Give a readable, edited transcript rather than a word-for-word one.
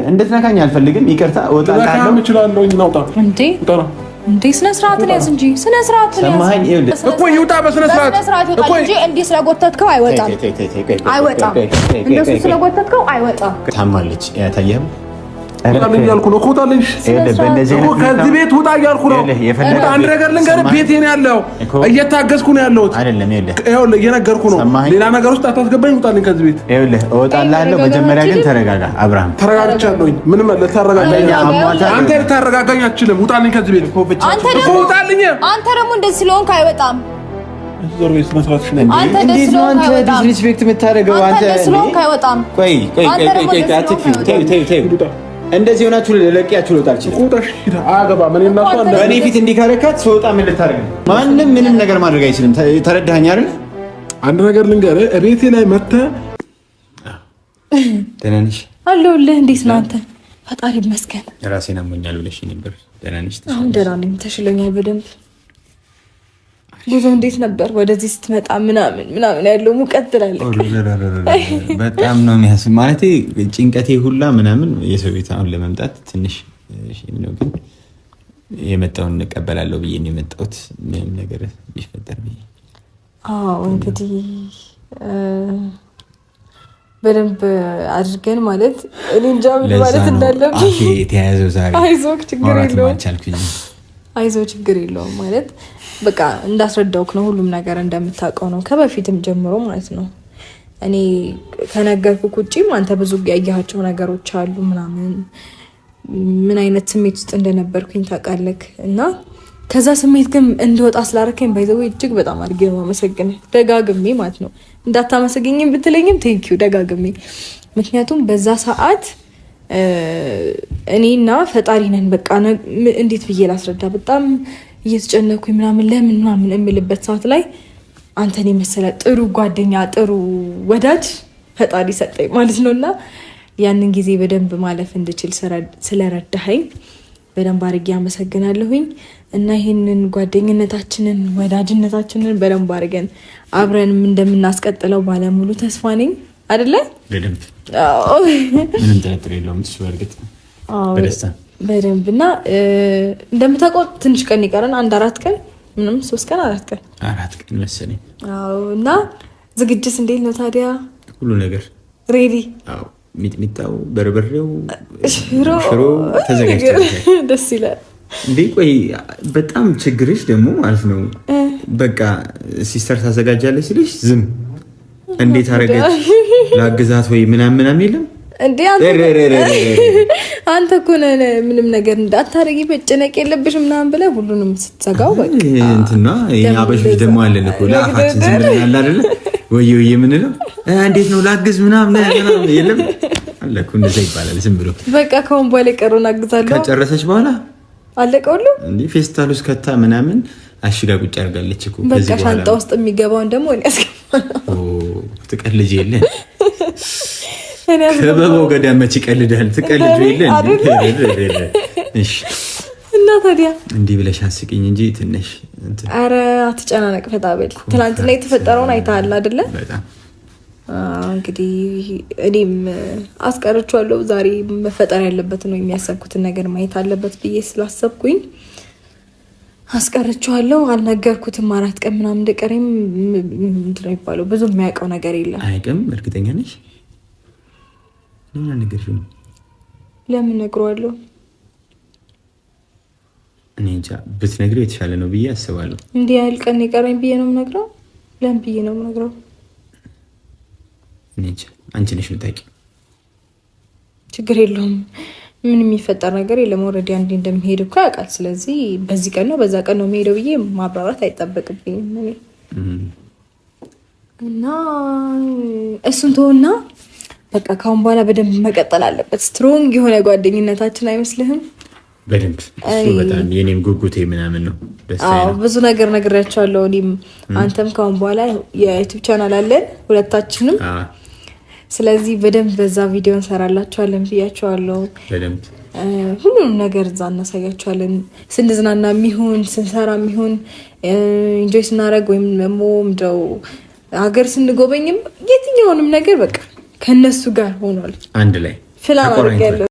እንድትነካኝ አልፈልግም። ይቅርታ እወጣለሁ። እንዴ እንዴ፣ ስነ ስርዓትን ያዝ እንጂ ስነ ስርዓትን ያዝ ሰማኸኝ? ይኸውልህ እኮ ይውጣ፣ በስነ ስርዓት በስነ ስርዓት ይወጣል እንጂ እንዲህ ስለጎተትከው አይወጣም፣ አይወጣም። እንደሱ ስለጎተትከው አይወጣም። ታማለች። ታየህም ውጣልኝ እያልኩ ነው እኮ ውጣልኝ እኮ ከዚህ ቤት ውጣ እያልኩ ነው። ውጣ። አንድ ነገር ልንገርህ፣ ቤቴ ነው ያለው፣ እየታገዝኩ ነው ያለሁት። አይደለም ይኸውልህ፣ ይኸውልህ እየነገርኩህ ነው። ሰማኸኝ? ሌላ ነገር ውስጥ አታስገባኝ። ውጣልኝ ከዚህ ቤት። ይኸውልህ እወጣልሃለሁ። መጀመሪያ ግን ተረጋጋ አብርሃም። ተረጋግቻለሁኝ። ምንም ልታረጋጋኝ አሟታል። አንተ ልታረጋጋኝ አትችልም። ውጣልኝ ከዚህ ቤት አንተ እኮ ደግሞ ውጣልኝ። አንተ ደግሞ እንደዚህ ስለሆንክ አይወጣም። ዞር በይ፣ ስነ ስርዓትሽን ያዥ። አንተ እንደዚህ እንዴት ነው ስለሆንክ አንተ አይወጣም። disrespect የምታደርገው? አንተ አንተ እንደዚህ ስለሆንክ አይወጣም። ቆይ ቆይ አንተ ቆይ ደግሞ ቆይ እንደዚህ አትጥፊ። ስለሆንክ ተይው ተይው ተይው። እንደዚህ ሆናችሁ ለቂያችሁ ልወጣ አልችልም። ውጣ። እሺ፣ ሂድ። አያገባም። እኔ እና እሷ አንድ በእኔ ፊት እንዲህ ካረካት ስወጣ ምን ልታደርግ ነው? ማንም ምንም ነገር ማድረግ አይችልም። ተረዳኸኝ አይደል? አንድ ነገር ልንገርህ፣ እቤቴ ላይ መተህ ደህና ነሽ? አለሁልህ። እንዴት ነው አንተ? ፈጣሪ ይመስገን። ራሴን አሞኛል ብለሽ ነበር። ደህና ነሽ? አሁን ደህና ነኝ፣ ተሽሎኛል በደንብ። ጉዞ እንዴት ነበር? ወደዚህ ስትመጣ ምናምን ምናምን ያለው ሙቀት ትላለህ። በጣም ነው የሚያስ ማለቴ ጭንቀቴ ሁላ ምናምን የሰው ቤት አሁን ለመምጣት ትንሽ shame ነው፣ ግን የመጣውን እንቀበላለሁ ብዬ ነው የመጣሁት። ምንም ነገር ቢፈጠር ብዬ። አዎ እንግዲህ በደንብ አድርገን ማለት እኔ እንጃ ምን ለዛ ማለት ነው እንዳለብኝ። አፌ የተያያዘው ዛሬ። አይዞህ ችግር ማውራትም የለውም። አልቻልኩኝም። አይዞህ ችግር የለውም። ማለት በቃ እንዳስረዳውክ ነው፣ ሁሉም ነገር እንደምታውቀው ነው ከበፊትም ጀምሮ ማለት ነው። እኔ ከነገርኩህ ውጪም አንተ ብዙ ያየሃቸው ነገሮች አሉ ምናምን፣ ምን አይነት ስሜት ውስጥ እንደነበርኩኝ ታውቃለህ። እና ከዛ ስሜት ግን እንድወጣ ስላደረከኝ by the way እጅግ በጣም አድርጌ ነው የማመሰግንህ፣ ደጋግሜ ማለት ነው። እንዳታመሰግኝም ብትለኝም thank you ደጋግሜ። ምክንያቱም በዛ ሰዓት እኔና ፈጣሪ ነን። በቃ እንዴት ብዬ ላስረዳ? በጣም እየተጨነኩኝ ምናምን ለምን ምናምን የምልበት ሰዓት ላይ አንተን የመሰለ ጥሩ ጓደኛ፣ ጥሩ ወዳጅ ፈጣሪ ሰጠኝ ማለት ነው። እና ያንን ጊዜ በደንብ ማለፍ እንድችል ስለረዳኸኝ በደንብ አድርጌ አመሰግናለሁኝ። እና ይህንን ጓደኝነታችንን ወዳጅነታችንን በደንብ አድርገን አብረንም እንደምናስቀጥለው ባለሙሉ ተስፋ ነኝ። አይደለ? በደንብ። አዎ። ምንም ጥርጥር የለውም። እሱ በእርግጥ አዎ። በደስታ። በደንብ። እና እንደምታውቀው ትንሽ ቀን ይቀረን፣ አንድ 4 ቀን ምንም 3 ቀን 4 ቀን። 4 ቀን መሰለኝ። አዎ። እና ዝግጅት እንዴት ነው ታዲያ? ሁሉ ነገር ready? አዎ፣ ሚጥሚጣው፣ በርበሬው፣ ሽሮ። ሽሮ ተዘጋጅቷል። ደስ ይላል። እንዴ ቆይ፣ በጣም ችግርሽ ደግሞ ማለት ነው በቃ sister ታዘጋጃለች ሲልሽ ዝም፣ እንዴት አደረገች ላግዛት ወይ ምናምን ምናምን የለም። እንዴ አንተ እኮ ነህ ምንም ነገር እንዳታረጊ መጨነቅ የለብሽም ምናምን ብለህ ሁሉንም ስትዘጋው በቃ። እንትና የኛ አበሾች ደግሞ አለን እኮ ለአፋችን ዝም ብለን አለ አይደለ ወይ ወይ የምንለው እንዴት ነው ላግዝ ምናምን ምናምን የለም አለ እኮ እንደዛ ይባላል ዝም ብሎ። በቃ ከአሁን በኋላ የቀረውን አግዛለሁ። ከጨረሰች በኋላ አለቀ ሁሉ። እንዴ ፌስታል ውስጥ ከታ ምናምን አሽጋ ቁጭ አድርጋለች እኮ። በቃ ከዚህ በኋላ ሻንጣ ውስጥ የሚገባውን ደግሞ እኔ አስገባለሁ። ኦ፣ ትቀልጅ የለ። እኔ አስገባለሁ። ከበባው ገዳም መች ይቀልዳል? ትቀልጅ የለ እንዴ? እሺ። እና ታዲያ እንዲህ ብለሽ አስቂኝ እንጂ ትንሽ እንትን። ኧረ አትጨናነቅ፣ ፈታ በል። ትናንትና የተፈጠረውን አይተሃል አይደለ? በጣም። አዎ፣ እንግዲህ እኔም አስቀርቼዋለሁ። ዛሬ መፈጠር ያለበትን ወይም ያሰብኩትን ነገር ማየት አለበት ብዬ ስላሰብኩኝ አስቀርቼዋለሁ። አልነገርኩትም። 4 ቀን ምናምን እንደቀረኝ ምንድን ነው የሚባለው? ብዙ የሚያውቀው ነገር የለም። አያውቅም። እርግጠኛ ነሽ? ለምን አልነገርሽውም? ለምን እነግረዋለሁ? እኔ እንጃ፣ ብትነግሪው የተሻለ ነው ብዬ አስባለሁ። እንዲህ ያህል ቀን የቀረኝ ብዬ ነው የምነግረው? ለምን ብዬ ነው የምነግረው? እኔ እንጃ፣ አንቺ ነሽ የምታውቂው። ችግር የለውም። ምን የሚፈጠር ነገር የለም። Already አንዴ እንደሚሄድ እኮ ያውቃል። ስለዚህ በዚህ ቀን ነው በዛ ቀን ነው የሚሄደው ብዬ ማብራራት አይጠበቅብኝም እኔ። እና እሱን ተወና በቃ ከአሁን በኋላ በደንብ መቀጠል አለበት። Strong የሆነ ጓደኝነታችን አይመስልህም? በደንብ፣ እሱ በጣም የኔም ጉጉቴ ምናምን ነው። ደስ አዎ ነው። ብዙ ነገር ነግሬያቸዋለሁ። እኔም አንተም ከአሁን በኋላ የ YouTube channel አለን ሁለታችንም። ስለዚህ በደንብ በዛ ቪዲዮ እንሰራላችኋለን ብያቸዋለሁ። በደንብ። ሁሉንም ነገር እዛ እናሳያቸዋለን። ስንዝናና የሚሆን ስንሰራ የሚሆን enjoy ስናደርግ ወይም ደግሞ ምንድነው ሀገር ስንጎበኝም የትኛውንም ነገር በቃ ከነሱ ጋር ሆኗል። አንድ ላይ ፕላን ተቆራኝቷል። አድርጌያለሁ።